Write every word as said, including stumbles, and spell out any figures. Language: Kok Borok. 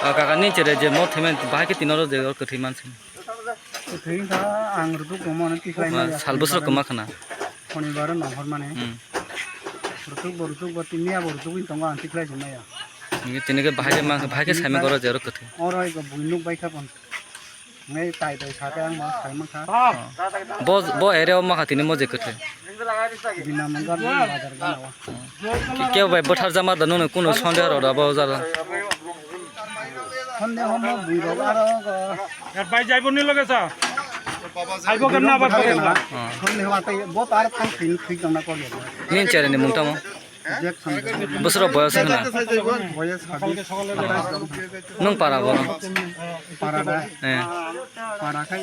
Ah, kaka ni chere je mo themen bahai ke tinoro je kwthwi mansin. Kwthwi wngkha, ang rwtuk tongma no tikhlai maya. Sal bwswk kwma khna. Khonibaro nonghormani. Hmm. Rwtuk bo rwtuk bo tini abo rwtuk wng tongo, ang tikhlai se maya. Nini tini ke bahai ke mang, bahai ke saimang goro je oro kwthwi. Oro ego bui nuk bai kha pon. Ngai tai tai sa khe ang ma saimang kha. Bo, bo area o ma kha tini mo je kwthwi. Bina manggar ni bazar gana o. Ke, ke bai bwthar jama da nunu kunu sonde ro da bo jara. Sonde homo bui ro aro go. Yar bai jaibo ni loge sa. Aibo ke na ba ko. Sonde ho atai bo tar thang tin thik tong na ko le. Nin chere ni mung tamo. Jackson. Bosoro boyos khna. Boyos khabi. Nung para bo. Para da. Eh. Para khai.